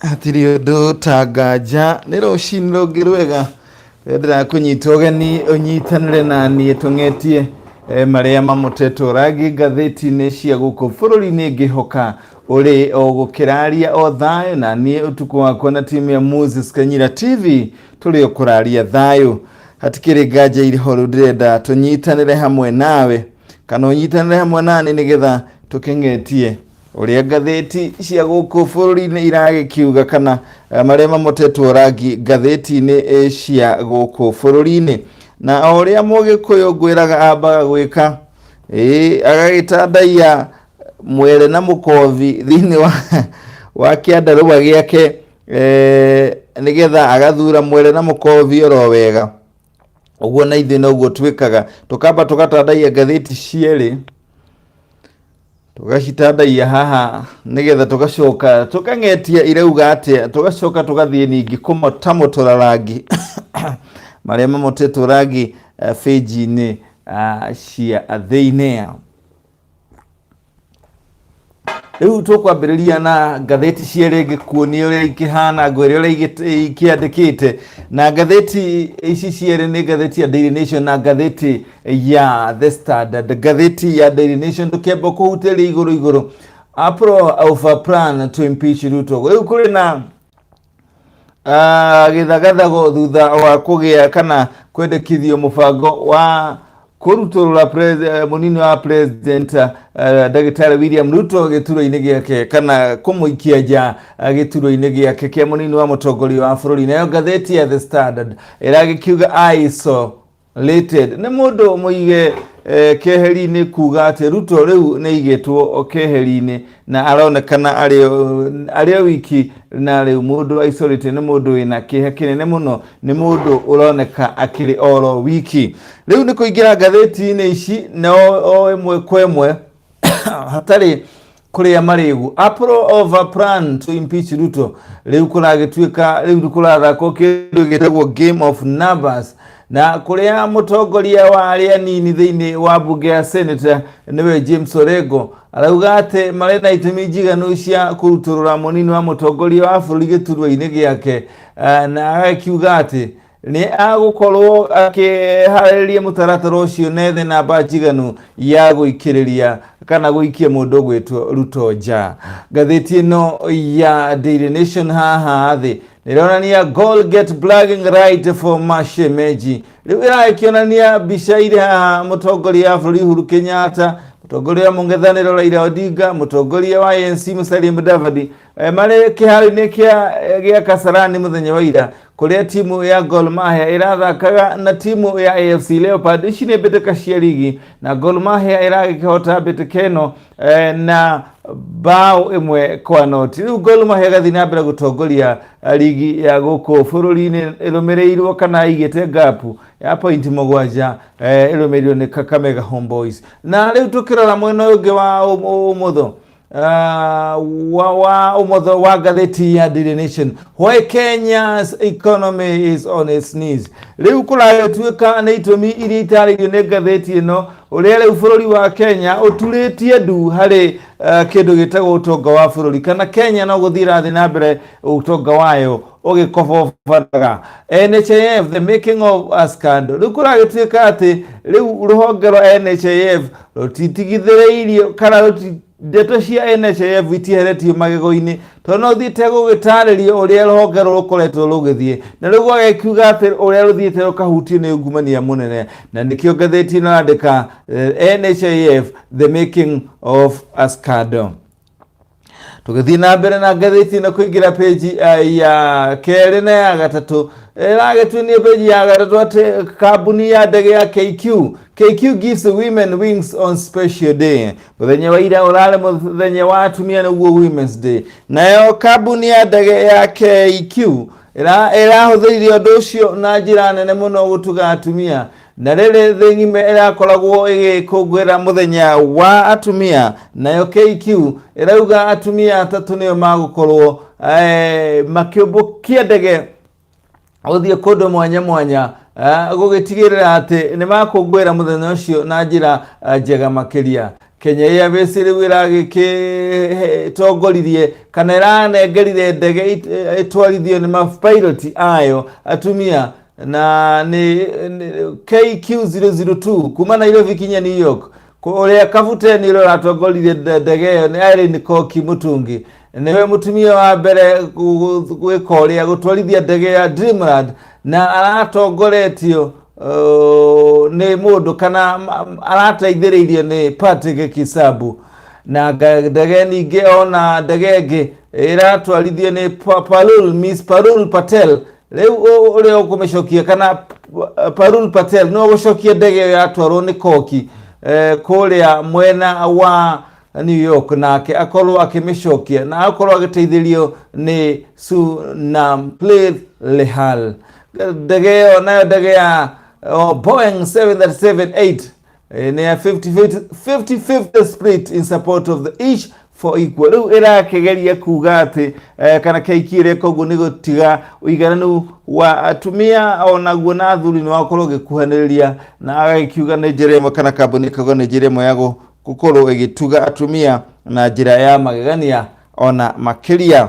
Hatirĩ ũndũ ta nganja nĩ rũcinĩ rũngĩ rwega rĩrĩa ndĩrakũnyita ũgeni ũnyitanĩre na niĩ tũng'etie eh, marĩa mamotetwo rangi ngathĩti-inĩ cia gũkũ bũrũri-inĩ ngĩhoka ũrĩ o gũkĩraria o thayũ na niĩ ũtukũ wakwa na timu ya Moses Kanyira TV tũrĩ o kũraria thayũ hatikĩrĩ nganja irĩ ho rĩu ndĩrenda tũnyitanĩre hamwe nawe kana ũnyitanĩre hamwe nani nĩgetha tũkĩng'etie ũrĩa ngathĩti cia gũkũ bũrũri-inĩ iragĩkiuga kana eh, marĩa mamotetwo rangi ngathĩti-inĩ eh, cia gũkũ bũrũri-inĩ na o ũrĩa mũgĩkũyũ ngwĩraga ambaga gwĩka ĩĩ agagĩtandaiya mwere na mũkobi thĩinĩ wa, wa kĩandarũa gĩake eh, nĩgetha agathura mwere na mũkobi oro wega ũguo na ithuĩ noguo twĩkaga tũkamba tũgatandaiya ngathĩti cierĩ tũgacitandaiya haha nĩgetha tũgacoka tũkang'etia irauga atĩa tũgacoka tũgathiĩ ningĩ kũmotamotora rangi marĩa mamotetwo rangi eh, bĩnji-inĩ ah, cia thĩinĩ rĩu tũkwambĩrĩria na ngathĩti cierĩ ngĩkuonia ũrĩa ikĩhana ngwĩre ũrĩa ikĩandĩkĩte na ngathĩti ici cierĩ nĩ ngathĩti ya Daily Nation na ngathĩti ya The Standard ngathĩti ya Daily Nation tũkĩamba kũhutĩria igũrũ igũrũ Uproar of a plan to impeach Ruto rĩu kũrĩ na ah, gĩthagathago thutha wa kũgĩa kana kwendekithio mũbango wa kũrutũrũra eh, mũnini wa president eh, ndagĩtarĩ William Ruto gĩturwa-inĩ gĩake kana kũmũikia nja eh, gĩturwa-inĩ gĩake kĩa mũnini wa mũtongoria wa bũrũri nayo ngathĩti ya The Standard ĩragĩkiuga ISO Rated. Nĩ mũndũ mũige eh, keheri-inĩ kuga atĩ Ruto rĩu nĩ aigĩtwo keheri-inĩ na aronekana arĩ arĩ o wiki na rĩu mũndũ isolated nĩ mũndũ wĩna kĩeha kĩnene mũno nĩ mũndũ ũroneka akĩrĩ oro wiki rĩu nĩ kũingĩra ngathĩti-inĩ ici na o ĩmwe kwa ĩmwe hatarĩ kũrĩa marĩgu Uproar of a plan to impeach Ruto rĩu kũragĩtuĩka rĩu nĩ kũrathakwo kĩndũ gĩtagwo game of numbers na kũrĩa mũtongoria wa arĩa anini thĩinĩ wa mbunge ya Senate nĩwe James Orengo arauga atĩ marĩ na itũmi njiganu cia kũrutũrũra mũnini wa mũtongoria wa bũrũri gĩturwa-inĩ gĩake eh, na agakiuga atĩ nĩ agũkorwo akĩharĩrĩria mũtaratara ũcio na ethe namba njiganu ya gũikĩrĩria kana gũikia mũndũ ũgwĩtwo Ruto nja. Ngathĩti ĩno ya Daily Nation haha thĩ nĩronania Gor get bragging right for Mashemeji. Rĩu ĩragĩkĩonania mbica irĩ haha mũtongoria wa bũrũri Uhuru Kenyatta, mũtongoria wa mũng'ethanĩro Raila Odinga, mũtongoria wa ANC Musalia Mudavadi eh, marĩ kĩharo-inĩ kĩa gĩa Kasarani mũthenya wa ira kũrĩa timu ya Gor Mahia ĩrathakaga na timu ya AFC Leopard. Ici nĩ mbĩtĩka cia ligi na Gor Mahia ĩragĩkĩhota mbĩtĩka ĩno eh, na bao 1-0. Rĩu Gor Mahia ĩgathiĩ na mbere gũtongoria eh, ligi ya gũkũ bũrũri-inĩ ĩrũmĩrĩirwo kana ĩigĩte ngapu ya pointi 7 eh, ĩrũmĩrĩirwo nĩ Kakamega Homeboys. Na rĩu tũkĩrora mwena ũyũ ũngĩ wa ũmotho wa, wa ũmotho wa ngathĩti ya Daily Nation why Kenya's economy is on its knees rĩu kũragĩtuĩka nĩ itũmi iria itarĩirio nĩ ngathĩti ĩno ũrĩa rĩu bũrũri wa Kenya ũturĩtie ndu harĩ uh, kĩndũ gĩtagwo ũtonga wa bũrũri kana Kenya no gũthiĩ ĩrathiĩ na mbere ũtonga wayo ũgĩkobobanaga NHIF the making of a scandal rĩu kũragĩtuĩka atĩ rĩu rũhonge rwa NHIF rũtitigithĩrĩirio kana rũti ndeto cia NHIF itieheretio magego-inĩ tondũ no thiĩte gũgĩtarĩrio ũrĩa rũhonge rũrũ rũkoretwo rũgĩthiĩ na rĩu gwagĩkiuga atĩ ũrĩa rũthiĩte rũkahutio nĩ ungumania mũnene na nĩkĩo ngathĩti ĩno yandĩka eh, NHIF the making of a scandal tũgĩthiĩ na mbere na ngathĩti ĩno kũingĩra page eh, ya kerĩ na ya gatatũ ĩragĩtunia page ya gatatũ atĩ kambuni ya ndege ya KQ KQ gives women wings on special day mũthenya wa ira ũrarĩ mũthenya wa atumia nĩguo Women's Day nayo kambuni ya ndege ya KQ ĩrahũthĩrire ũndũ ũcio na njĩra nene mũno gũtuga atumia na rĩrĩ thĩ ng'ima ĩrakoragwo ĩgĩkũngũĩra mũthenya wa atumia nayo KQ ĩrauga atumia atatũ nĩo magũkorwo eh, makĩũmbũkia ndege gũthiĩ kũndũ mwanya mwanya eh, gũgĩtigĩrĩra atĩ nĩ makũngũĩra mũthenya ũcio na njĩra eh, njega makĩria Kenya Airways rĩu ĩragĩkĩtongoririe kana ĩranengerire ndege ĩtwarithio nĩ mapilot ayo atumia na nĩ KQ002 kuma Nairobi kinya New York. Ũrĩa kabuteni ũrĩa ũratongoririe ndege ĩyo nĩ Irene Koki Mutungi, nĩwe mũtumia wa mbere gwĩka ũrĩa gũtwarithia ndege ya Dreamland, na aratongoretio nĩ mũndũ kana arateithĩrĩirio nĩ Patrick Kisabu. Na ndege ningĩ ona ndege ĩngĩ ĩratwarithio nĩ Parul, Miss Parul Patel. Rĩu ũrĩa ũkũmĩcokia kana Parul Patel nĩwe ũgũcokia ndege ĩyo yatwarwo nĩ Koki kũrĩa mwena wa New York, nake akorwo akĩmĩcokia na akorwo agĩteithĩrio nĩ Sunamplith Lehal. Ndege ĩyo nayo ndege ya Boeing 737-8 nĩ ya 50-50 split in support of the each for equal. Rĩu ĩrakĩgeria kuga atĩ kana KQ ĩreka ũguo nĩ gũtiga ũigananu wa atumia onaguo na athuri nĩ wakorwo ũgĩkuhanĩrĩria, na agagĩkiuga nĩ njĩra ĩmwe kana kambuni ĩkauga nĩ njĩra ĩmwe ya gũkorwo ĩgĩtuga atumia na njĩra ya magegania ona makĩria.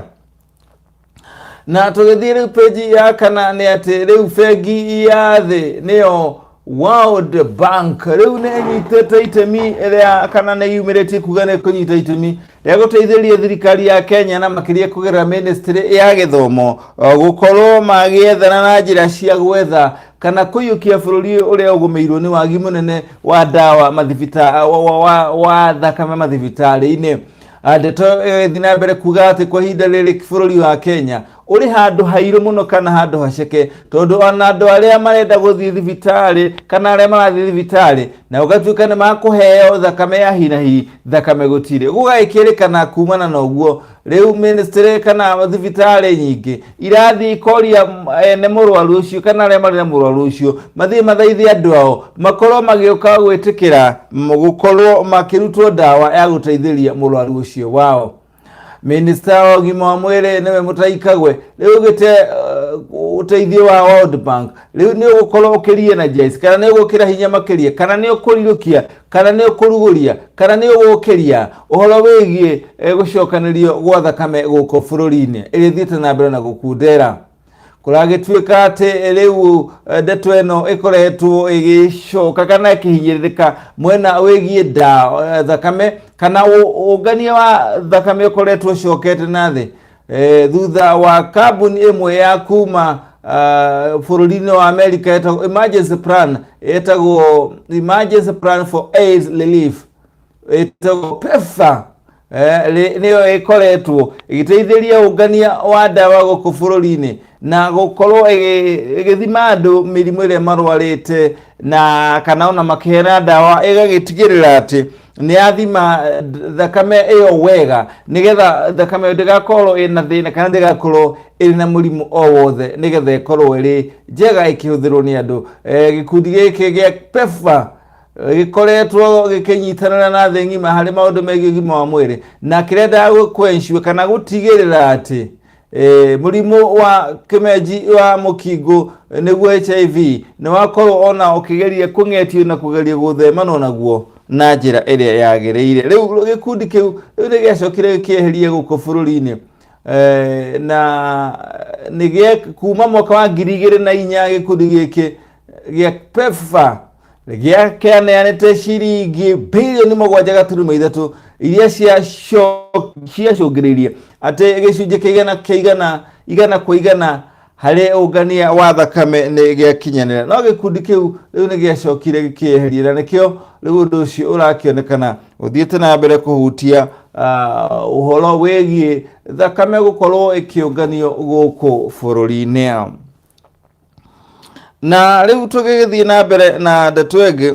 Na tũgĩthiĩ rĩu peji ya kana nĩ atĩ rĩu bengi ya thĩ nĩyo World Bank rĩu nĩ ĩnyitĩte itemi rĩa kana nĩ yumĩrĩtie kuga nĩ kũnyita itemi rĩa gũteithĩrĩria thirikari ya Kenya na makĩria kũgerera ministry ya gĩthomo gũkorwo magĩethana na njĩra cia gwetha kana kũiyũkia bũrũri ũrĩa ũgũmĩirwo nĩ wagi mũnene wa ndawa wa thakame mathibitarĩ-inĩ. Ndeto ĩgĩthiĩ na mbere kuga atĩ kwa ihinda rĩrĩ bũrũri wa Kenya ũrĩ handũ hairũ mũno kana handũ haceke, tondũ ona andũ arĩa marenda gũthiĩ thibitarĩ kana arĩa marathiĩ thibitarĩ na ũgatuĩka nĩ makũheo thakame ya hi na hi, thakame gũtirĩ. Gũgagĩkĩrĩkana kumana na ũguo rĩu ministry kana thibitarĩ nyingĩ irathiĩ ikoria ene mũrwaru ũcio kana arĩa marĩ na mũrwaru ũcio mathiĩ mathaithe andũ ao makorwo magĩũka gwĩtĩkĩra gũkorwo makĩrutwo ndawa ya gũteithĩrĩria mũrwaru ũcio wao. Minista wa ũgima wa mwĩrĩ nĩwe Mutahi Kagwe rĩu ugĩte ũteithio wa World Bank rĩu nĩ ũgũkorwo ũkĩria energize kana nĩ ũgũkĩra hinya makĩria kana nĩ ũkũrirũkia kana nĩ ũkũrugũria kana nĩ ũgũkĩria ũhoro wĩgiĩ gũcokanĩrio gwa thakame gũkũ bũrũri-inĩ ĩrĩa ĩthiĩte na mbere na gũkundera. Kũragĩtuĩka atĩ rĩu ndeto ĩno ĩkoretwo ĩgĩcoka kana ĩkĩhinyĩrĩrĩka mwena wĩgiĩ ndawa thakame kana ũngania wa thakame ũkoretwo ũcokete na thĩ thutha wa kambuni ĩmwe ya kuma bũrũri-inĩ wa America ĩtagwo Emergency Plan, ĩtagwo Emergency Plan for AIDS Relief, ĩtagwo PEPFAR, nĩyo ĩkoretwo ĩgĩteithĩrĩria ũngania wa ndawa gũkũ bũrũri-inĩ na gũkorwo ĩgĩthima andũ mĩrimũ ĩrĩa marwarĩte na kana ona makĩheana ndawa, ĩgagĩtigĩrĩra atĩ nĩ yathima thakame ĩyo wega nĩgetha thakame ĩyo ndĩgakorwo ĩna thĩna kana ndĩgakorwo ĩrĩ na mũrimũ o wothe, nĩgetha ĩkorwo ĩrĩ njega ĩkĩhũthĩrwo nĩ andũ. Gĩkundi gĩkĩ gĩa PEPFAR gĩkoretwo gĩkĩnyitanĩra na thĩ ng'ima harĩ maũndũ megiĩ ũgima wa mwĩrĩ na kĩrenda kwenshua kana gũtigĩrĩra atĩ mũrimũ wa kĩmenji wa mũkingo nĩguo HIV nĩ wakorwo ona ũkĩgeria kũng'etio na kũgeria gũthemanwo naguo na njĩra ĩrĩa yagĩrĩire. Rĩu gĩkundi kĩu rĩu nĩ gĩacokire gĩkĩeheria gũkũ bũrũri-inĩ na nĩ gĩa kuma mwaka wa 2004 gĩkundi gĩkĩ gĩa PEPFAR gĩakĩaneanĩte ciringi bilioni 7.3 iria ciacũngĩrĩirie atĩ gĩcunjĩ kĩa igana kĩa 100% harĩ ũngania wa thakame nĩ gĩakinyanĩra, no gĩkundi kĩu rĩu nĩ gĩacokire gĩkĩeheria na nĩkĩo rĩu ũndũ ũcio ũrakĩonekana ũthiĩte na mbere kũhutia ũhoro wĩgiĩ thakame gũkorwo ĩkĩũnganio gũkũ bũrũri-inĩ. Na rĩu tũgĩgĩthiĩ na mbere na ndeto ĩngĩ,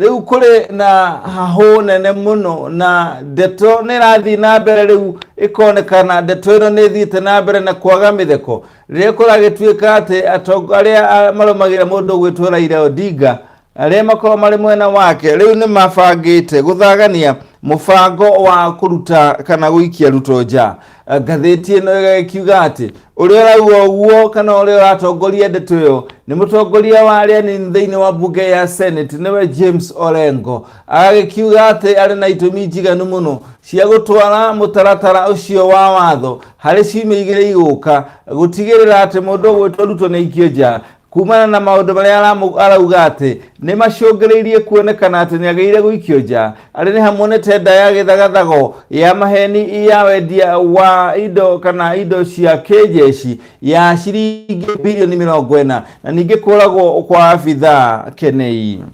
rĩu kũrĩ na hahũ nene mũno na ndeto nĩ ĩrathiĩ na mbere rĩu ĩkonekana ndeto ĩno nĩ ĩthiĩte na mbere na kwaga mĩtheko rĩrĩa kũragĩtuĩka atĩ atongoria arĩa marũmagĩrĩra mũndũ ũgwĩtwo Raila Odinga arĩa makoragwo marĩ mwena wake rĩu nĩ mabangĩte gũthagania Mũbango wa kũruta kana gũikia Ruto nja. Ngathĩti ĩno ĩgagĩkiuga atĩ ũrĩa ũrauga ũguo kana ũrĩa ũratongoria ndeto ĩyo nĩ mũtongoria wa arĩa anini thĩinĩ wa mbunge ya Senate, nĩwe James Orengo. Agagĩkiuga atĩ arĩ na itũmi njiganu mũno cia gũtwara mũtaratara ũcio wa watho harĩ ciumia 2 igũka gũtigĩrĩra atĩ mũndũ ũgwĩtwo Ruto nĩ aikio nja kumana na maũndũ marĩa arauga atĩ nĩ macũngĩrĩirie kuonekana atĩ nĩ agĩrĩire gũikio nja, arĩ nĩ hamwe nĩ tenda ya gĩthagathago ya maheni ya wendia wa indo kana indo cia kĩnjeci ya ciringi birioni 40 na ningĩ kũragwo kwa abithaa Kenei.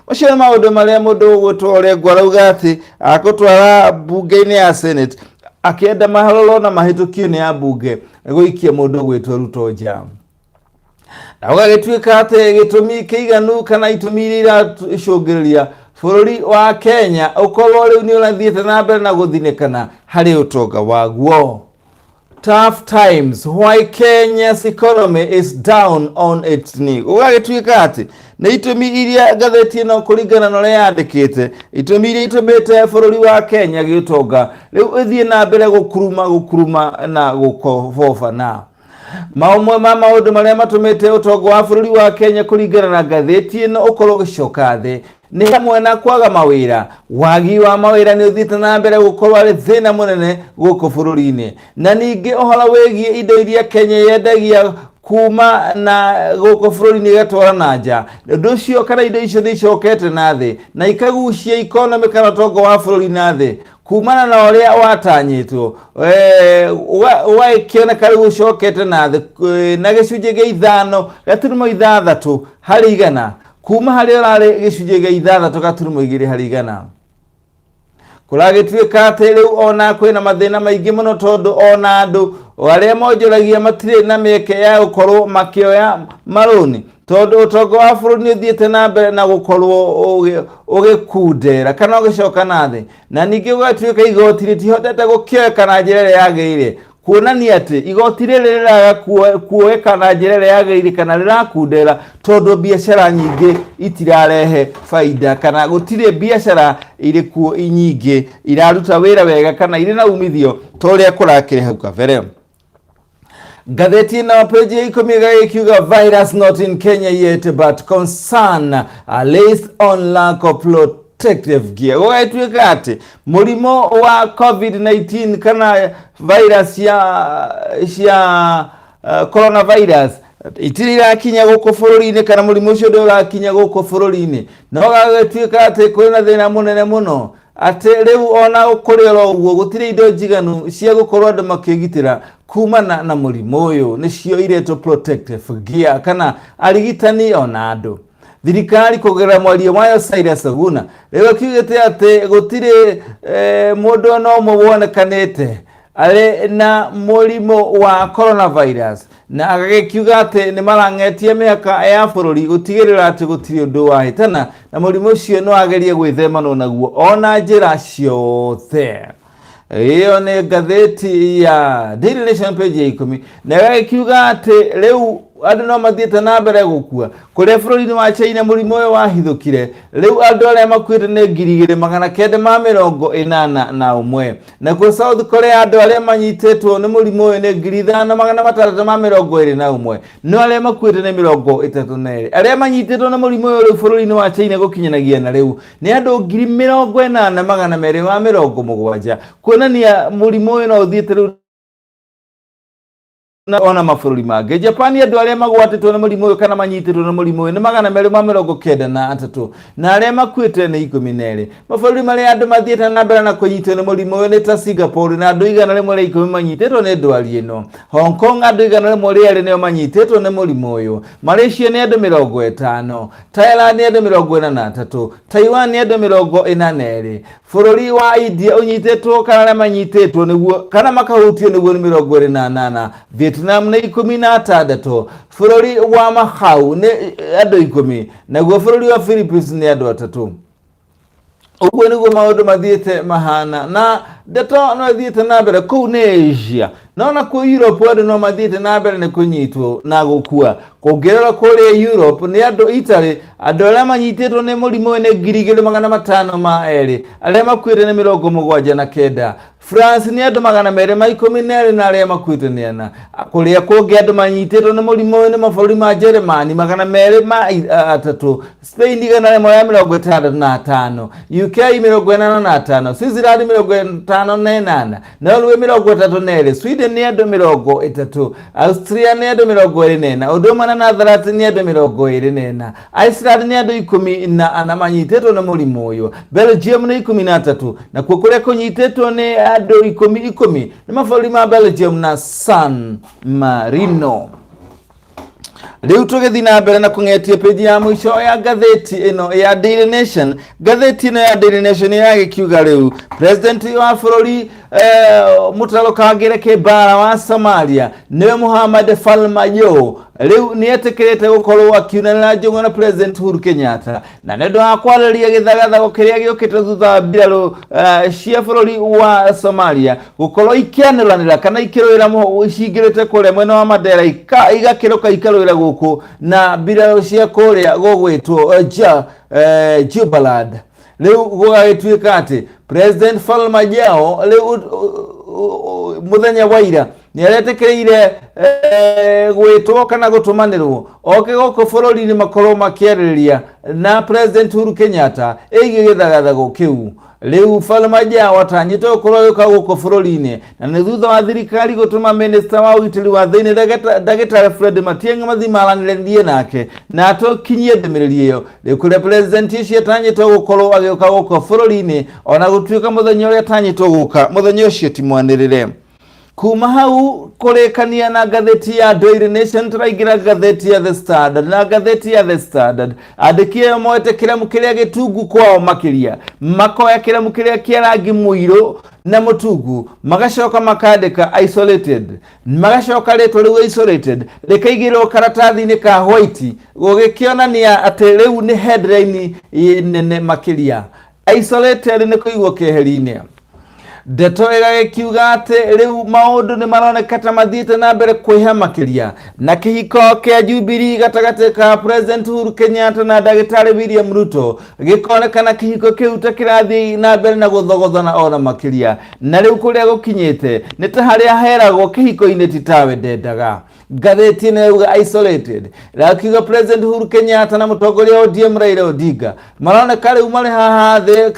Macio nĩ maũndũ marĩa mũndũ ũgwĩtwo Orengo arauga atĩ akũtwara mbunge-inĩ ya Senate akĩenda marorwo na mahĩtũkio nĩ ambunge gũikia mũndũ ũgwĩtwo Ruto nja. Na gũgagĩtuĩka atĩ gĩtũmi kĩiganu kana itũmi iria iracũngĩrĩria bũrũri wa Kenya ũkorwo rĩu nĩ ũrathiĩte na mbere na gũthinĩkana harĩ ũtonga waguo. Tough times, why Kenya's economy is down on its knee. Gũgagĩtuĩka atĩ nĩ itũmi iria ngathĩti ĩno kũringana na ũrĩa yandĩkĩte, itũmi iria itũmĩte bũrũri wa Kenya gĩũtonga rĩu ĩthiĩ na mbere gũkuruma gũkuruma na gũkobobana. Maũmwe ma maũndũ marĩa matũmĩte ũtonga wa bũrũri wa Kenya kũringana na ngathĩti ĩno ũkorwo ũgĩcoka thĩ nĩ hamwe na kwaga mawĩra. Wagi wa mawĩra nĩ ũthiĩte na mbere gũkorwo arĩ thĩna mũnene gũkũ bũrũri-inĩ, na ningĩ ũhoro wĩgiĩ indo iria Kenya yendagia kuma na gũkũ bũrũri-inĩ ĩgatwara na nja, ũndũ ũcio kana indo icio nĩ icokete na thĩ na ikagucia economy kana ũtonga wa bũrũri na thĩ kumana na ũrĩa watanyĩtwo, ũgakĩoneka rĩu ũcokete na thĩ na gĩcunjĩ gĩa 5.6 harĩ igana kuma harĩa ũrarĩ gĩcunjĩ gĩa 6.2 harĩ igana. Kũragĩtuĩka atĩ rĩu ona kwĩna mathĩna maingĩ mũno tondũ ona andũ arĩa monjoragia matirĩ na mĩeke ya gũkorwo makĩoya marũni tondũ ũtonga wa bũrũri nĩ ũthiĩte na mbere na gũkorwo ũgĩkundera kana ũgĩcoka na thĩ, na ningĩ gũgatuĩka igoti rĩtihotete gũkĩoeka na njĩra ĩrĩa yagĩrĩire, kuonania atĩ igoti rĩrĩ rĩraga kuoeka na njĩra ĩrĩa yagĩrĩire kana rĩrakundera tondũ biacara nyingĩ itirarehe baida kana gũtirĩ biacara irĩ kuo nyingĩ iraruta wĩra wega kana irĩ na umithio ta ũrĩa kũrakĩrĩ hau kabere. Ngathĩti ĩno page ya 10 ĩgagĩkiuga virus not in Kenya yet but concern raised on lack of protective gear. Gũgagĩtuĩka atĩ mũrimũ wa COVID-19 kana virus cia coronavirus itirĩ irakinya gũkũ bũrũri-inĩ kana mũrimũ ũcio ndũrĩ ũrakinya gũkũ bũrũri-inĩ, no gagĩtuĩka atĩ kwĩna thĩna mũnene mũno atĩ rĩu ona kũrĩ oro ũguo gũtirĩ indo njiganu cia gũkorwo andũ makĩgitĩra kumana na mũrimũ ũyũ, nĩcio iretwo protective gear kana arigitani ona andũ. Thirikari kũgerera mwaria wayo Cyrus Oguna rĩu akiugĩte atĩ gũtirĩ mũndũ ona ũmwe wonekanĩte arĩ na mũrimũ wa coronavirus, na agagĩkiuga atĩ nĩ marang'etie mĩhaka ya bũrũri gũtigĩrĩra atĩ gũtirĩ ũndũ wahĩtana na mũrimũ ũcio no agerie gwĩthemanwo naguo ona njĩra ciothe. Ĩyo nĩ ngathĩti ya Daily Nation page ya 10 na ĩgagĩkiuga atĩ rĩu andũ no mathiĩte na mbere gũkua kũrĩa bũrũri-inĩ wa China mũrimũ ũyũ wahithũkire. Rĩu andũ arĩa makuĩte nĩ 2981, nakuo South Korea andũ arĩa manyitĩtwo nĩ mũrimũ ũyũ nĩ 5621, no arĩa makuĩte nĩ 32. Arĩa manyitĩtwo nĩ mũrimũ ũyũ rĩu bũrũri-inĩ wa China gũkinyanagia na rĩu nĩ andũ 80270, kuonania mũrimũ ũyũ no ũthiĩte rĩu na ona mabũrũri mangĩ. Japan andũ arĩa magwatĩtwo nĩ mũrimũ ũyũ kana manyitĩtwo nĩ mũrimũ ũyũ nĩ 293 na arĩa makuĩte nĩ 12. Mabũrũri marĩa andũ mathiĩte na mbere na kũnyitwo nĩ mũrimũ ũyũ nĩ ta Singapore na andũ 110 manyitĩtwo nĩ ndwari ĩno. Hong Kong andũ 102 nĩo manyitĩtwo nĩ mũrimũ ũyũ. Malaysia nĩ andũ 50, Thailand nĩ andũ 43, Taiwan nĩ andũ 42. Bũrũri wa India ũnyitĩtwo kana arĩa manyitĩtwo nĩguo kana makahutio nĩguo nĩ 28, Vietnam nĩ 16, bũrũri wa Macau nĩ andũ 10, naguo bũrũri wa Philippines nĩ andũ 3. Ũguo nĩguo maũndũ mathiĩte mahana na ndeto no ĩthiĩte na mbere kũu nĩ Asia. No nakuo Europe andũ no mathiĩte na mbere nĩ kũnyitwo na gũkua. Kũngĩrora kũrĩa Europe nĩ andũ Italy, andũ arĩa manyitĩtwo nĩ mũrimũ ũyũ nĩ 2502, arĩa makuĩte nĩ 79. France nĩ andũ 212 na arĩa makuĩte nĩ 4. Kũrĩa kũngĩ andũ manyitĩtwo nĩ mũrimũ ũyũ nĩ mabũrũri ma Jeremani 203, Spain 165, UK 85, Switzerland 58, Norway 32, Sweden nĩ andũ 30, Austria nĩ andũ 24, ũndũ ũmwe na Netherlands nĩ andũ 24, Iceland nĩ andũ 14 manyitĩtwo nĩ mũrimũ ũyũ, Belgium nĩ 13, nakuo kũrĩa kũnyitĩtwo nĩ andũ ikũmi ikũmi nĩ mabũrũri ma Belgium na San Marino. Rĩu tũgĩthiĩ na mbere na kũng'etia page ya mũico ya ngathĩti ĩno ya Daily Nation. Ngathĩti ĩno ya Daily Nation ĩragĩkiuga rĩu president wa bũrũri mũtaro Kangere Kĩmbara wa Somalia nĩwe Mohamed Farmajo rĩu nĩetĩkĩrĩte gũkorwo akiunanĩra njũng'wa na President Uhuru Kenyatta, na nĩ ũndũ wa kwarĩrĩria gĩthagathago kĩrĩa gĩũkĩte thutha wa mbirarũ cia bũrũri wa Somalia gũkorwo ikĩanĩranĩra kana ikĩrũĩra cingĩrĩte kũrĩa mwena wa Mandera, igakĩrũka ikarũĩra gũkũ na mbirarũ cia kũrĩa gũgwĩtwo Jubaland. Rĩu gũgagĩtuĩka atĩ President Farmajo rĩu mũthenya wa ira nĩ aretĩkĩrĩire gwĩtwo kana gũtũmanĩrwo oke gũkũ bũrũri-inĩ makorwo makĩarĩrĩria na President Uhuru Kenyatta ĩgiĩ gĩthagathago kĩu. Rĩu Farmajo atanyĩtwo gũkorwo agĩũka gũkũ bũrũri-inĩ na nĩ thutha wa thirikari gũtũma minista wa ũgitĩri wa thĩinĩ ndagĩtarĩ Fred Matiang'i mathiĩ maranĩrie nake na atũkinyie ndũmĩrĩri ĩyo. Rĩu kũrĩa president ũcio atanyĩtwo gũkorwo agĩũka gũkũ bũrũri-inĩ, ona gũtuĩka mũthenya ũrĩa atanyĩtwo gũka mũthenya ũcio ti mwanĩrĩre. Kuma hau kũrĩkania na ngathĩti ya Daily Nation, tũraingĩra ngathĩti ya The Standard. Na ngathĩti ya The Standard, andĩki ayo moete kĩramu kĩrĩa gĩtungu kwao makĩria, makoya kĩramu kĩrĩa kĩa rangi mũirũ na mũtungu, magacoka makandĩka "isolated", magacoka rĩtwa rĩu "isolated" rĩkaigĩrwo karatathi-inĩ ka white, gũgĩkĩonania atĩ rĩu nĩ headline nene makĩria. Isolated nĩ kũigwo keheri-inĩ. Ndeto ĩgagĩkiuga atĩ rĩu maũndũ nĩ maroneka ta mathiĩte na mbere kwĩha makĩria na kĩhiko kĩa Jubilee gatagatĩ ka President Uhuru Kenyatta na ndagĩtarĩ William Ruto gĩkonekana kĩhiko kĩu ta kĩrathiĩ na mbere na gũthogothana ona makĩria, na rĩu kũrĩa gũkinyĩte nĩ ta harĩa heragwo kĩhiko-inĩ ti tawe ndendaga. Ngathĩti ĩno yauga "isolated", ĩrakiuga President Uhuru Kenyatta na mũtongoria wa ODM Raila Odinga maroneka rĩu marĩ haha thĩ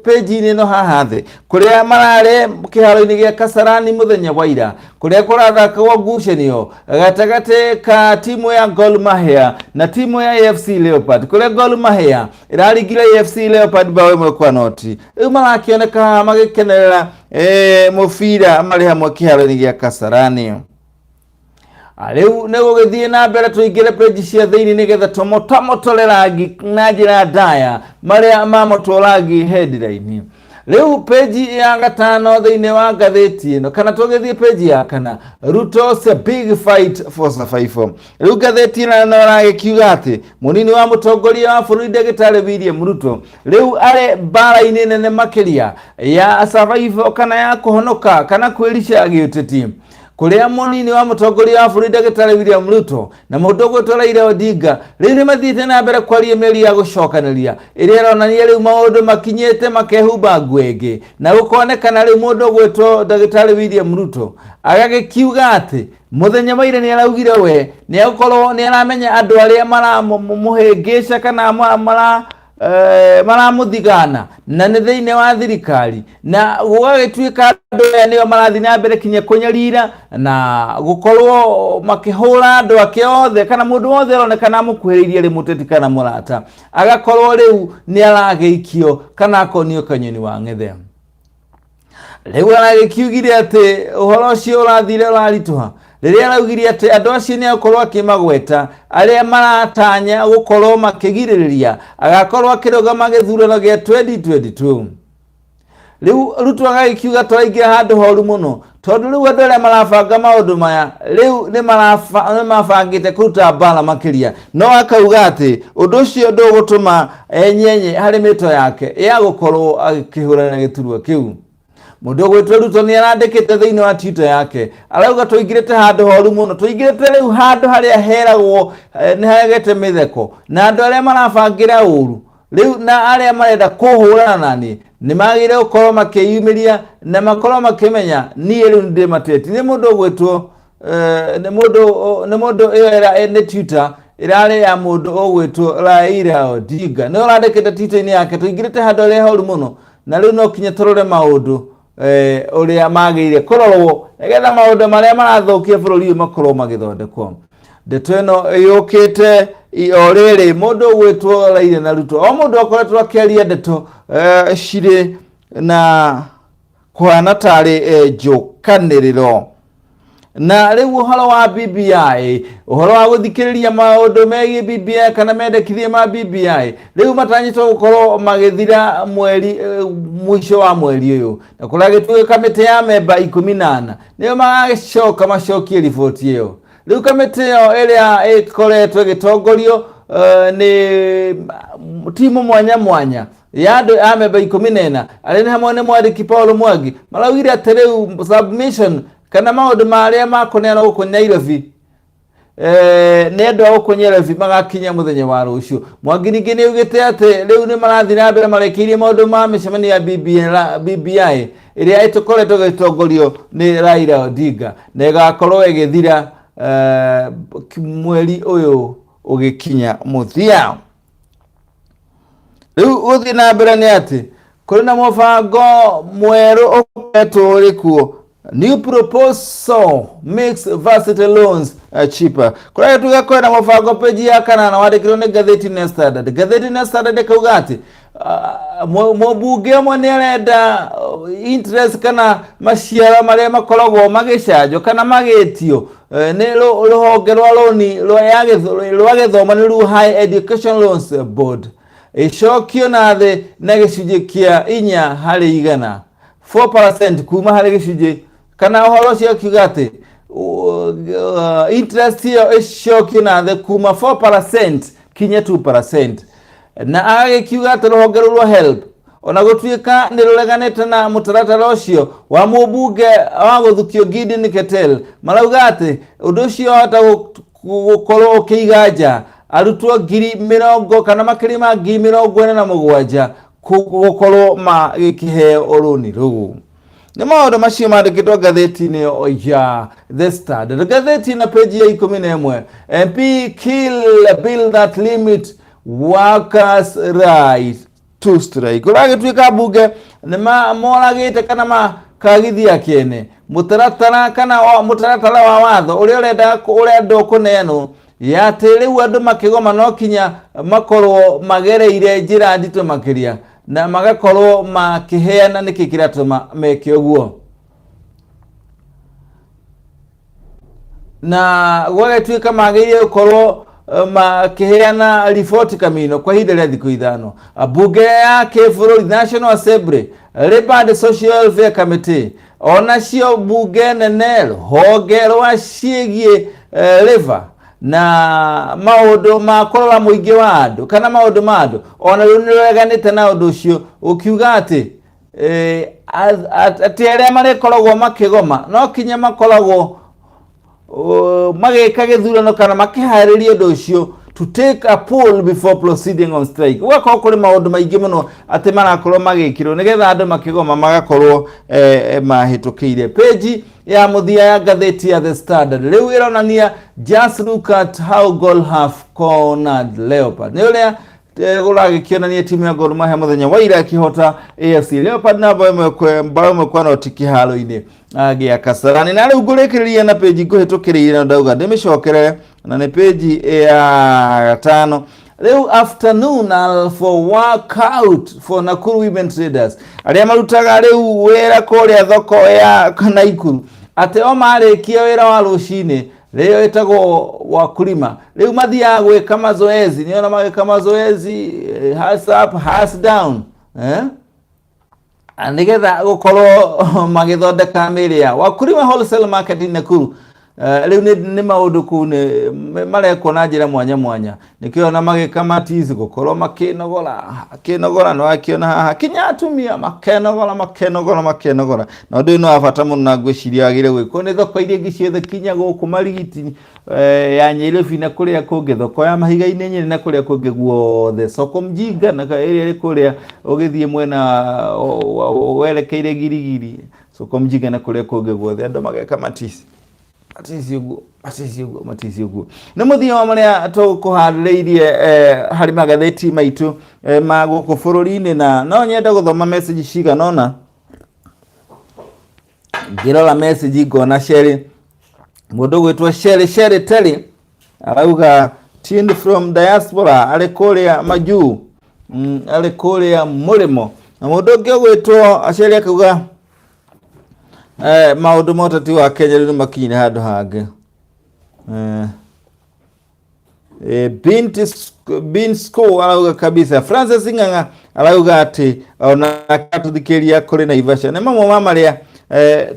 page-inĩ ĩno haha thĩ, kũrĩa mararĩ kĩharo-inĩ gĩa Kasarani mũthenya wa ira, kũrĩa kũrathakagwo ngucanio gatagatĩ ka timu ya Gor Mahia na timu ya AFC Leopard, kũrĩa Gor Mahia ĩraringire AFC Leopard bao 1-0. Rĩu marakĩoneka haha magĩkenerera mũbira marĩ hamwe kĩharo-inĩ gĩa Kasarani. Rĩu nĩ gũgĩthiĩ na mbere tũingĩre page cia thĩinĩ nĩgetha tũmotomotore rangi na njĩra ndaya marĩa mamotwo rangi headline. Rĩu page ya gatano thĩinĩ wa ngathĩti ĩno, kana tũgĩthiĩ page ya kana, "Ruto's a big fight for survival". Rĩu ngathĩti ĩno no ĩragĩkiuga atĩ mũnini wa mũtongoria wa bũrũri ndagĩtarĩ William Ruto rĩu arĩ mbara-inĩ nene makĩria ya survival, kana ya kũhonoka kana kwĩrica gĩũteti, kũrĩa mũnini wa mũtongoria wa bũrũri ndagĩtarĩ William Ruto na mũndũ ũgwĩtwo Raila Odinga rĩu nĩ mathiĩte na mbere kwaria mĩario ya gũcokanĩria ĩrĩa ĩronania rĩu maũndũ makinyĩte makehumba nguo ĩngĩ, na gũkonekana rĩu mũndũ ũgwĩtwo ndagĩtarĩ William Ruto agagĩkiuga atĩ mũthenya wa ira nĩ araugire we nĩ agũkorwo nĩ aramenya andũ arĩa maramũhĩngĩca kana maramũthigana na nĩ thĩinĩ wa thirikari, na gũgagĩtuĩka andũ aya nĩo marathiĩ na mbere kinya kũnyarira na gũkorwo makĩhũra andũ ake othe, kana mũndũ wothe aronekana amũkuhĩrĩirie rĩ mũteti kana mũrata, agakorwo rĩu nĩ aragĩikio kana akonio kanyoni wa ng'ethe. Rĩu aragĩkiugire atĩ ũhoro ũcio ũrathire ũraritũha rĩrĩa araugire atĩ andũ acio nĩ akorwo akĩmagweta arĩa maratanya gũkorwo makĩgirĩrĩria agakorwo akĩrũgama gĩthurano gĩa 2022. Rĩu Ruto agagĩkiuga tũraingĩra handũ horu mũno, tondũ rĩu andũ arĩa marabanga maũndũ maya rĩu nĩ mabangĩte kũruta mbara makĩria, no akauga atĩ ũndũ ũcio ndũgũtũma enyenye harĩ mĩto yake ya gũkorwo akĩhũrana na gĩturwa kĩu. Mũndũ ũgwĩtwo Ruto nĩ arandĩkĩte thĩinĩ wa Twitter yake, arauga tũingĩrĩte handũ horu mũno, tũingĩrĩte rĩu handũ harĩa heragwo nĩ haregete mĩtheko, na andũ arĩa marabangĩra ũru rĩu na arĩa marenda kũhũrana na niĩ nĩ magĩrĩire gũkorwo makĩyumĩria na makorwo makĩmenya niĩ rĩu nĩ ndĩmateti. Nĩ mũndũ ũgwĩtwo nĩ mũndũ nĩ mũndũ ĩyo nĩ Twitter ĩrarĩ ya mũndũ ũgwĩtwo Raila Odinga, nĩwe ũrandĩkĩte Twitter-inĩ yake tũingĩrĩte handũ harĩa horu mũno na rĩu no kinya tũrore maũndũ ũrĩa magĩrĩire kũrorwo nĩgetha maũndũ marĩa marathũkia bũrũri ũyũ makorwo magĩthondekwo. Ndeto ĩno yũkĩte o rĩrĩ mũndũ ũgwĩtwo Raila na Ruto, o mũndũ akoretwo akĩaria ndeto cirĩ na kũhana tarĩ njũkanĩrĩro. Na rĩu ũhoro wa BBI, ũhoro wa gũthikĩrĩria maũndũ megiĩ BBI kana mendekithia ma BBI, rĩu matanyĩtwo gũkorwo magĩthira mweri mũico wa mweri ũyũ, na kũragĩtuĩka kamĩtĩ ya memba 14 nĩo magacoka macokie riboti ĩyo. Rĩu kamĩtĩ ĩyo ĩrĩa ĩkoretwo ĩgĩtongorio nĩ timu mwanya mwanya ya andũ a memba 14 arĩa nĩ hamwe nĩ mwandĩki Paul Mwangi, maraugire atĩ rĩu submission kana maũndũ marĩa makũneanwo gũkũ Nairobi nĩ andũ a gũkũ Nairobi magakinya mũthenya wa rũciũ. Mwangi ningĩ nĩ augĩte atĩ rĩu nĩ marathiĩ na mbere marekeirie maũndũ ma mĩcemanio ya BBI ĩrĩa ĩkoretwo ĩgĩtongorio nĩ Raila Odinga na ĩgakorwo ĩgĩthira mweri ũyũ ũgĩkinya mũthia. Rĩu gũthiĩ na mbere nĩ atĩ kũrĩ na mũbango mwerũ ũkoretwo ũrĩ kuo, new proposal makes varsity loans cheaper. Kũrĩa tuge kwĩna mũbango page ya kanana wandĩkirwo nĩ ngathĩti na Standard. Ngathĩti na Standard ĩkauga atĩ mũmbunge ũmwe nĩ arenda interest kana maciaro marĩa makoragwo magĩcanjwo kana magĩtio nĩ rũhonge rwa rũni rwa gĩthomo nĩ rũo High Education Loans Board ĩcokio na thĩ na gĩcunjĩ kĩa 4 harĩ igana, 4%, kuma harĩ gĩcunjĩ kana ũhoro ũcio akiuga atĩ interest ĩyo ĩcokio na thĩ kuma 4% kinya 2%, na agagĩkiuga atĩ rũhonge rũu rwa HELB ona gũtuĩka nĩ rũreganĩte na mũtaratara ũcio wa mũmbunge wa gũthukio Gideon Ketel, marauga atĩ ũndũ ũcio wahota gũkorwo ũkĩiga nja arutwo 40,000 kana makĩria ma 47,000 gũkorwo magĩkĩheo rũni rũu. Nĩ maũndũ macio mandĩkĩtwo ngathĩti-inĩ ĩyo ya The Standard. Ngathĩti na page ya 11, MP kill bill that limit workers right to strike. Kũragĩtuĩka mbunge nĩ moragĩte kana makagithia kĩene mũtaratara kana mũtaratara wa watho ũrĩa ũrenda ũrendwo kũneanwo ya atĩ rĩu andũ makĩgoma no kinya makorwo magereire njĩra nditũ makĩria na magakorwo makĩheana nĩkĩ kĩratũma meke ũguo. Na gwagĩtuĩka magĩrĩire gũkorwo makĩheana riboti kamino kwa ihinda rĩa thikũ 5. Mbunge ya kĩbũrũri, National Assembly, Labour and Social Welfare Committee, onacio mbunge nene rũhonge rwa ciĩgiĩ labour na maũndũ ma kũrora mũingĩ wa andũ kana maũndũ ma andũ, ona rĩu nĩ rũreganĩte na ũndũ ũcio ũkiuga atĩ atĩ arĩa marĩkoragwo makĩgoma no kinya makoragwo magĩka gĩthurano kana makĩharĩria ũndũ ũcio, to take a poll before proceeding on strike. Gũgakorwo kũrĩ maũndũ maingĩ mũno atĩ marakorwo magĩkĩrwo nĩgetha andũ makĩgoma magakorwo mahĩtũkĩire. Page ya mũthia ya ngathĩti ya The Standard rĩu ĩronania "Just look at how Gor have cornered Leopard", nĩ ũrĩa kũragĩkĩonania timu ya Gor Mahia mũthenya wa ira ĩkĩhota AFC Leopard na 1-0 kĩharo-inĩ gĩa Kasarani. Na rĩu ngũrĩkĩrĩria na page ngũhĩtũkĩrĩire na ndauga ndĩmĩcokerere, na nĩ page ya gatano. Rĩu afternoon for workout for Nakuru women traders, arĩa marutaga rĩu wĩra kũrĩa thoko ya Naikuru, atĩ o marĩkia wĩra wa rũcinĩ rĩo ĩtagwo wakulima, rĩu mathiaga gwĩka mazoezi, nĩona magĩka mazoezi, hands up, hands down, eh? Nĩgetha gũkorwo magĩthondeka mĩĩrĩ yao. Wakulima Wholesale Market in Nakuru. Rĩu nĩ maũndũ kũu nĩ marekwo na njĩra mwanya mwanya, nĩkĩo ona magĩka matici gũkorwo makĩnogora akĩnogora, nĩ wakĩona haha kinya atumia makenogora makenogora makenogora, na ũndũ ũyũ nĩ wa bata mũno na ngwĩciria wagĩrĩire gwĩkwo nĩ thoko iria ingĩ ciothe kinya gũkũ Marigiti ya Nyairobi na kũrĩa kũngĩ, thoko ya mahiga-inĩ Nyeri na kũrĩa kũngĩ guothe, soko mjinga na ĩrĩa ĩrĩ kũrĩa ũgĩthiĩ mwena werekeire Girigiri, soko mjinga na kũrĩa kũngĩ guothe andũ mageka matici matici ũguo, matici ũguo, matici ũguo. Nĩ mũthia wa marĩa tũkũharĩrĩirie harĩ magathĩti maitũ ma gũkũ bũrũri-inĩ, na no nyende gũthoma message cigana ũna. Ngĩrora message ngona Sherry, mũndũ ũgwĩtwo Sherry, Sherry Terry arauga tuned from diaspora, arĩ kũrĩa majuu, arĩ kũrĩa mũrĩmo. Na mũndũ ũngĩ ũgwĩtwo Sherry akauga maũndũ ma ũteti wa Kenya rĩu nĩ makinyire handũ hangĩ. Binti School arauga kabisa. Francis Ng'ang'a arauga atĩ ona atũthikĩria kũrĩ Naivasha. Nĩ mamwe ma marĩa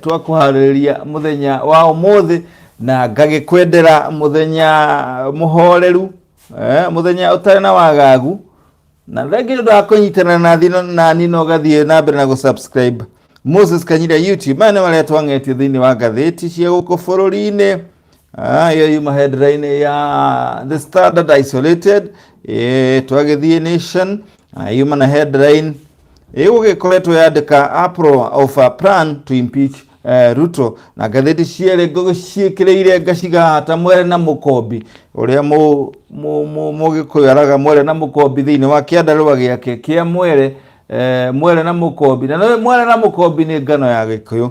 twakũharĩrĩria mũthenya wa ũmũthĩ, na ngagĩkwendera mũthenya mũhoreru, mũthenya ũtarĩ na wagagu, na thengi nĩ ũndũ wa kũnyitana na thino na nino ũgathiĩ na mbere na gũ-subscribe Moses Kanyira YouTube. Maya nĩ marĩa twang'etie thĩinĩ wa ngathĩti cia gũkũ bũrũri-inĩ. Ĩyo yuma headline ya The Standard Isolated. Twagĩthiĩ Nation, yuma na headline ĩgũgĩkoretwo yandĩka uproar of a plan to impeach Ruto, na ngathĩti cierĩ ngũciĩkĩrĩire ngaciga ta mwere na mũkombi, ũrĩa mũgĩkũyũ araga mwere na mũkombi thĩinĩ wa kĩandarũa gĩake kĩa mwere, mwere na mũkombi, na nĩ mwere na mũkombi nĩ ngano ya gĩkũyũ.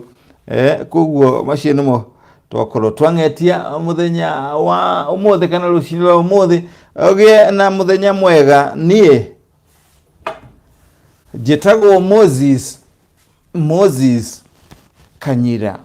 Koguo macio nĩmo twakorwo twang'etia mũthenya wa ũmũthĩ kana rũcinĩ rwa ũmũthĩ. Ũgĩe na mũthenya mwega. Niĩ njĩtagwo Moses, Moses Kanyira.